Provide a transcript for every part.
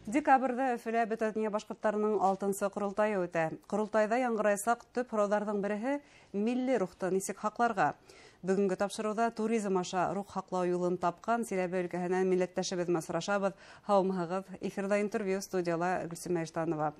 Декабрҙә Өфөлә Бөтә донъя башҡорттарының 6-нсы ҡоролтайы үтә. Ҡоролтайҙа яңғыраясаҡ төп һорауҙарҙың береһе — милли рухты нисек һаҡларға. Бөгөнгө тапшырыуҙа туризм аша рух һаҡлау юлын тапҡан Силәбе өлкәһенән милләттәшебеҙ менән осрашабыҙ. Һаумыһығыҙ! Эфирҙа интервью, студияла Гөлсөмә Иштанова.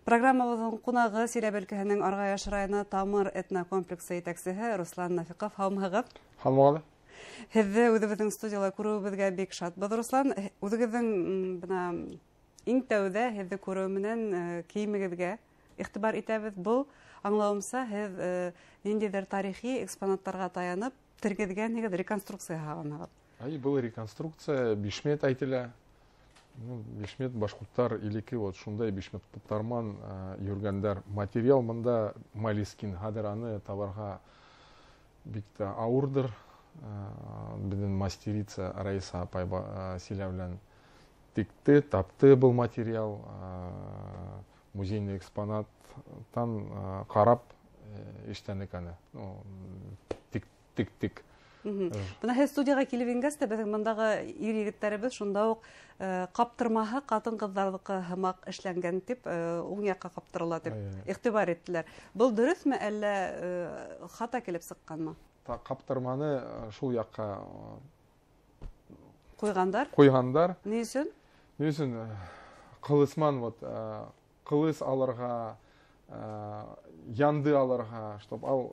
Программабыҙҙың ҡунағы Силәбе өлкәһенең Арғаяш районы Тамыр этнокомплексы етәксеһе Руслан Нафиҡов. Һаумыһығыҙ! Һаумыһығыҙ! Һеҙҙе үҙебеҙҙең студияла күреүебеҙгә бик шатбыҙ, Руслан. Үҙегеҙҙең бына иң тәүҙә һеҙҙе күреү менән кейемегеҙгә иғтибар итәбеҙ. Был, аңлауымса, һеҙ ниндәйҙер тарихи экспонаттарға таянып тергеҙгәнһегеҙ, реконструкция яһағанһығыҙ. Ай, был реконструкция бишмет әйтелә. Бишмет башҡорттар илеке вот шундай бишметтарман йөргәндәр. Материал мында молескин, хәҙер аны табарға бик тә ауырҙыр. Беҙҙең мастерица Раиса апай Силәүлән тикте, тапты был материал, музейный экспонаттан ҡарап эшләнек аны. Тик, тик, тик. Бына һеҙ студияға килеп ингәс тә беҙҙең бындағы ир-егеттәребеҙ шунда уҡ ҡаптырмаһы ҡатын-ҡыҙҙарҙыҡы һымаҡ эшләнгән тип, уң яҡҡа ҡаптырыла тип иғтибар иттеләр. Был дөрөҫмө, әллә хата килеп сыҡҡанмы? Ҡаптырманы шул яҡҡа ҡуйғандар. Ҡуйғандар. Ни өсөн? Ни өсөн? Ҡылысман, вот, ҡылыс алырға, янды алырға, чтоб ал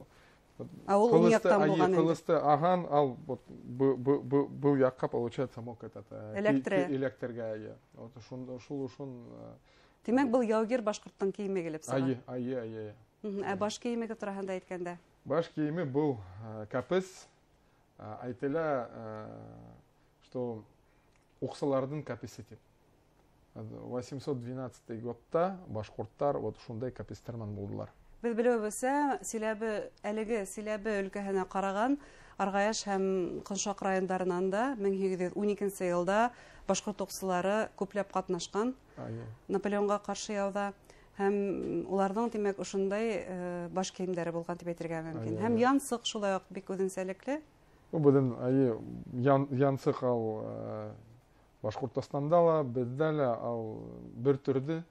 А ул уң яҡтан булған инде. Ҡылысты аған, ал вот был яҡҡа, получается, мог этот Электре. электргә, иә. Вот шул ушун, Тимәк, был яугир башҡорттоң кейеме килеп сыға. Айы, айы, айы. Ә баш кейеме тураһында әйткәндә? Баш кейеме был кәпес, әйтелә, что уҡсыларҙың кәпесе тип. 812 годта башҡорттар вот шундай кәпестәр менән булдылар. Беҙ белеүебеҙсә, әлеге Силәбе өлкәһенә ҡараған Арғаяш һәм Ҡоншаҡ райондарынан да 1812 йылда башҡорт уҡсылары күпләп ҡатнашҡан Наполеонға ҡаршы яуҙа, һәм уларҙың, тимәк, ошондай баш кейемдәре булған тип әйтергә мөмкин. Һәм янсыҡ шулай уҡ бик үҙенсәлекле. Беҙҙең, әйе, янсыҡ ал Башҡортостанда ла, беҙҙә лә ал бер төрҙө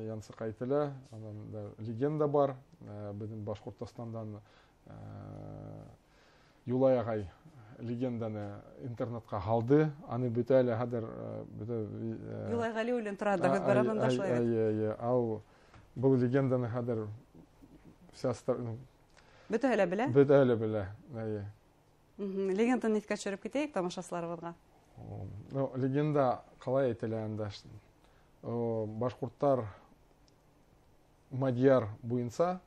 янсыҡ әйтелә, анан да легенда бар. Беҙҙең Башҡортостандан Юлай ағай легенданы интернетҡа һалды. Аны бөтә әле хәҙер, бөтә Юлай Ғәлиуллин тора да, беҙ барабанда шулай бит. Ай, ай, ай, ал был легенданы хәҙер вся ну, Бөтәһе лә белә? Бөтәһе лә белә, әйе. Легенданы иҫкә төшөрөп китәйек тамашасыларыбыҙға. Легенда ҡалай әйтелә анда? Башҡорттар мадьяр буйынса,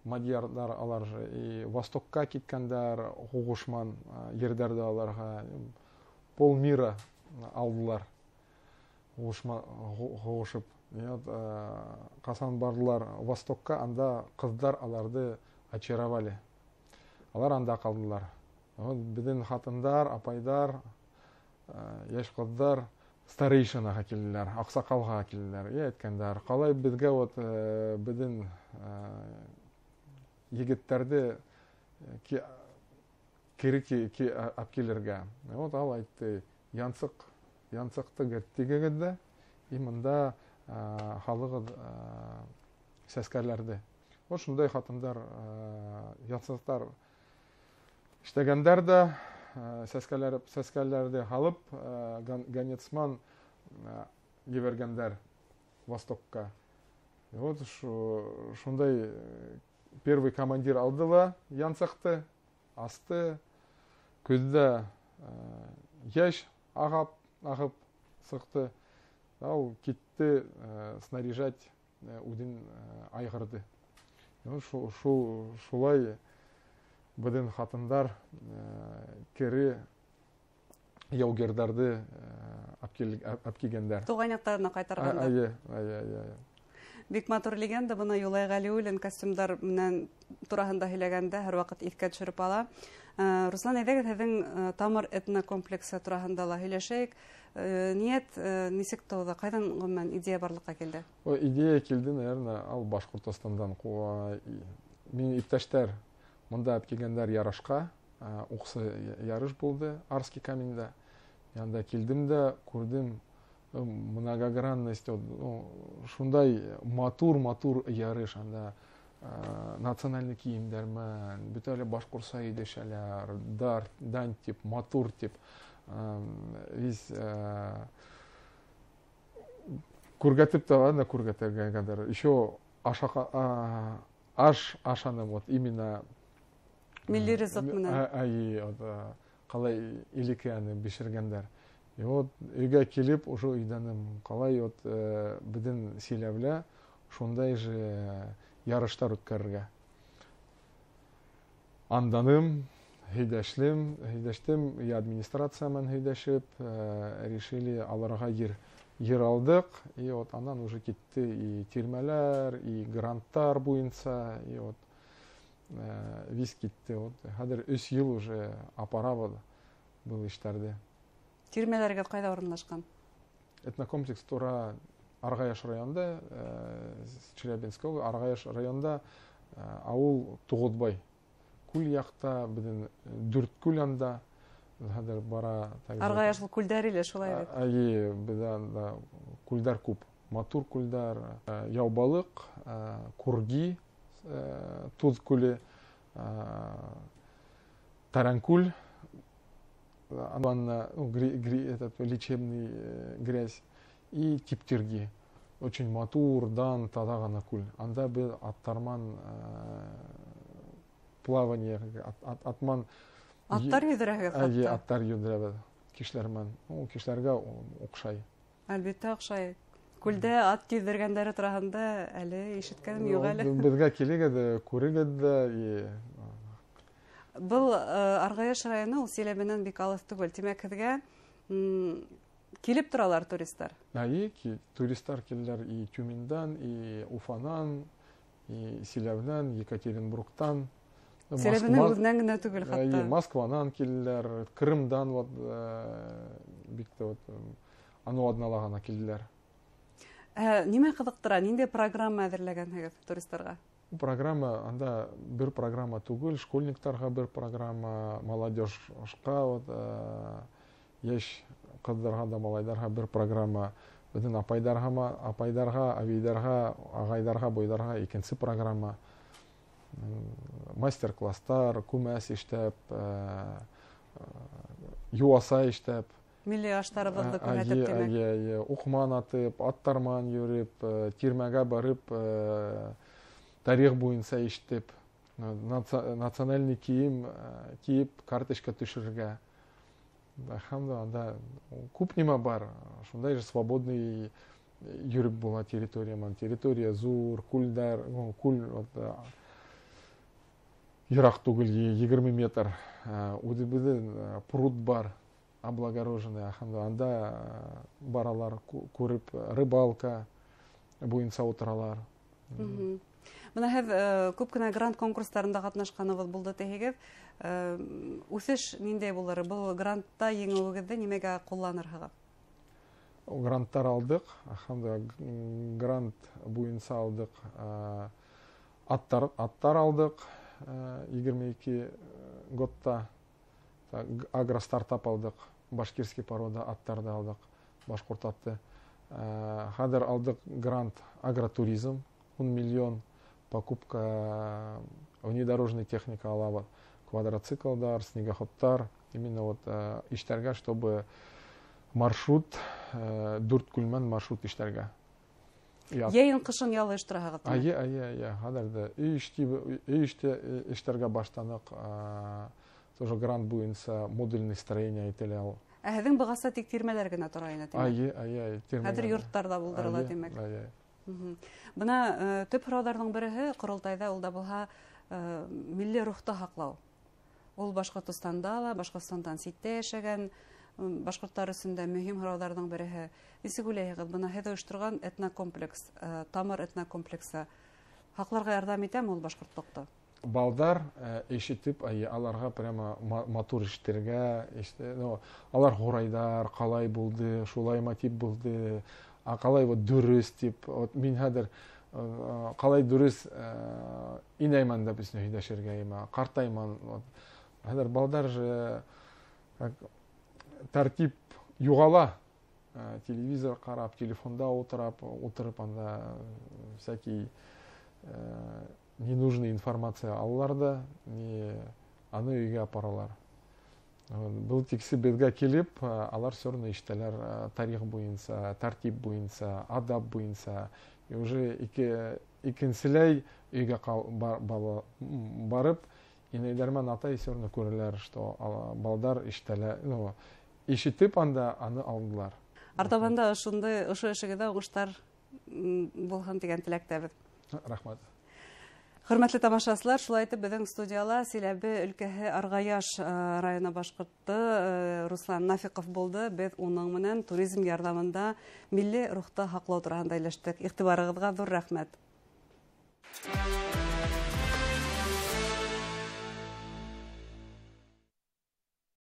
мадьярҙар алар же и востокка киткәндәр, һуғышман ерҙәрҙе аларға пол мира алдылар, һуғышып. Ҡасан бардылар востокка, анда ҡыҙҙар аларҙы очаровали. Алар анда ҡалдылар. Вот беҙҙең хатындар, апайҙар, йәш ҡыҙҙар старейшинаға килделәр, аҡсаҡалға килделәр. И әйткәндәр, ҡалай беҙгә вот, беҙҙең егеттәрҙе кире алып килергә. Вот ал әйтте, янсыҡты тигегеҙ ҙә, и мында халығыҙ сәскәләрҙе. Вот шундай хатындар янсыҡтар эшләгәндәр дә, сәскәләрҙе һалып, ганецман ебәргәндәр востокка. И вот шундай первый командир алды ла янсыҡты, асты, күҙҙә йәш ағып сыҡты. Ал китте снаряжать үҙен айғырҙы. Шулай беҙҙең хатындар кире яугирҙарҙы алып килгәндәр. Тыуған яҡтарына ҡайтарғандар. Әйе, әйе, әйе, әйе. Бик матур легенда, быны Юлай Ғәлиуллин костюмдар менән тураһында һөйләгәндә һәр ваҡыт иҫкә төшөрөп ала. Руслан, әйҙәгеҙ, һеҙҙең Тамыр этнокомплексы тураһында ла һөйләшәйек. Ниәт нисек тыуҙы? Ҡайҙан ғөмүмән идея барлыҡҡа килде? О, идея килде, наверное, ал Башҡортостандан. Минең иптәштәр мында алып килгәндәр ярышҡа, уҡсы ярыш булды Арский каменьда. Янда килдем дә күрҙем, Многогранность, ну, шундай матур-матур ярыш анда, национальный кейемдәр менән, бөтә әле башҡортса һөйләшәләр, дан тип, матур тип. Весь күргәтеп тә анда күргәтергә кадәр. Еще аш ашаным, вот именно милли ризыҡ менән. Ай, вот, ҡалай элекке аны бешергәндәр. И вот өйгә килеп, уже өйҙәнем, ҡалай вот беҙҙең Силәбелә шундай же ярыштар үткәрергә. Анданым, һөйләштем, и администрация менән һөйләшеп, решили алырға ер. Ер алдыҡ, и вот анан уже китте и тирмәләр, и гранттар буйынса, и вот весь китте. Вот хәҙер 3 йыл уже апарабыҙ был эштәрҙе. Тирмәләрегеҙ ҡайҙа урынлашҡан? Этнокомплекс тура Арғаяш районында, Челябинск области, Арғаяш районында, ауыл Туғыҙбай. Күл яҡта, беҙҙең Дүрт күл анда, хәҙер бара. Арғаяш ул күлдәр иле, шулай бит? Әйе, беҙҙә анда күлдәр күп. Матур күлдәр, Яубалыҡ, Курги, Туҙ күле, Таранкүл, ванна, ну, этот лечебный грязь, и Типтирги. Очень матур, дан, таҙа ғына күл. Анда беҙ аттарман плавание, атман Аттар йөҙҙөрәһегеҙ хатта? Әйе, аттар йөҙҙөрәбеҙ кешеләр менән. Ну, кешеләргә оҡшай. Әлбиттә, оҡшай. Күлдә ат йөҙҙөргәндәре тураһында әле ишеткәнем юҡ әле. Беҙгә килегеҙ, күрегеҙ ҙә, и Был Арғаяш районы ул Силәбенән бик алыҫ түгел. Тимәк, һеҙгә килеп торалар туристар? Әйе, туристар киләләр и Тюмендан, и Уфанан, и Силәбенән, Екатеринбургтан. Силәбенең үҙенән генә түгел хатта. Әйе, Москванан киләләр, Крымдан, вот, бик тә вот, анау аҙнала ғына килделәр. Нимә ҡыҙыҡтыра? Ниндәй программа әҙерләгәнһегеҙ туристарға? Программа, анда бер программа түгел, школьниктарға бер программа, молодежка, вот, йәш ҡыҙҙарға да малайҙарға бер программа, беҙҙең апайҙарға, әбейҙәргә, ағайҙарға, бойҙарға икенсе программа. Мастер-класстар, күмәс иштәп, юаса иштәп. Милли аштарыбыҙҙы күрһәтеп, тимәк. Әйе, әйе, уҡман атып, аттарман йөрөп, тирмәгә барып, тарих буйынса ишетеп, национальный кейем кейеп, карточка төшөрөргә. Һәм анда күп нимә бар, шундай же свободный йөрөп була территория менән. Территория ҙур, күлдәр, ну, күл, вот, йыраҡ түгел, 20 метр. Үҙебеҙҙең пруд бар, облагороженный, һәм анда баралар күреп, рыбалка буйынса ултыралар. Бына һеҙ күп кенә грант конкурстарында ҡатнашҡанығыҙ булды тиһегеҙ. Үҫеш ниндәй булыр? Был грантта еңеүегеҙҙе нимәгә ҡулланырһығыҙ? Гранттар алдыҡ, һәм дә грант буйынса алдыҡ, аттар алдыҡ, 22 годта агростартап алдыҡ, башкирский порода аттарҙы алдыҡ, башҡорт атты. Хәҙер алдыҡ грант агротуризм, 10 миллион, покупка внедорожной техники алабыҙ, квадроциклдар, снегоходтар, именно вот, иштәргә, чтобы маршрут, дүрт күлмән маршрут иштәргә. Йәйен ҡышын ял ойоштораһығыҙ, тимәк? Әйе, әйе, әйе. Хәҙер ҙә өй эштәргә башланыҡ, тоже грант буйынса модульный строение әйтелә ул. Ә һеҙҙең бығаса тик тирмәләр генә тора ине, тимәк? Әйе, әйе, әйе, тирмәләр. Хәҙер йорттар ҙа булдырыла, Әйе, тимәк. әйе. Бына төп һорауҙарҙың береһе ҡоролтайҙа ул да булһа, милли рухты һаҡлау. Ул Башҡортостанда ла, Башҡортостандан ситтә йәшәгән, башҡорттар өсөн дә мөһим һорауҙарҙың береһе. Нисек уйлайһығыҙ, бына һеҙ ойошторған этнокомплекс, тамыр этнокомплексы һаҡларға ярҙам итәме ул башҡортлоҡто? Балдар ишетеп, ай, аларға прямо матур ишетергә, ну, алар һорайҙар, ҡалай булды, шулай ма тип булды, а ҡалай вот дөрөҫ тип, вот мин хәҙер ҡалай дөрөҫ инәймән дә беҙ һөйләшергә имә, ҡартайман, вот. Хәҙер балдар же, как, тәртип юғала. Телевизор ҡарап, телефонда ултырып анда всякий ненужный информация алалар да, не аны өйгә апаралар. Был тиксе беҙгә килеп, алар все равно ишетәләр тарих буйынса, тәртип буйынса, адап буйынса. И уже икенселәй өйгә барып, инәйҙәр менән атай все равно күрәләр, что балдар ишетәләр, ну, ишетеп анда аны алдылар. Артабан да ошондай ошо эшегеҙҙә уңыштар булһын тигән теләктәбеҙ. Рәхмәт. Хөрмәтле тамашасылар, шулай итеп беҙҙең студияла Силәбе өлкәһе Арғаяш районы башҡорто Руслан Нафиҡов булды. Беҙ уның менән туризм ярҙамында милли рухты һаҡлау тураһында һөйләштек. Иғтибарығыҙға ҙур рәхмәт.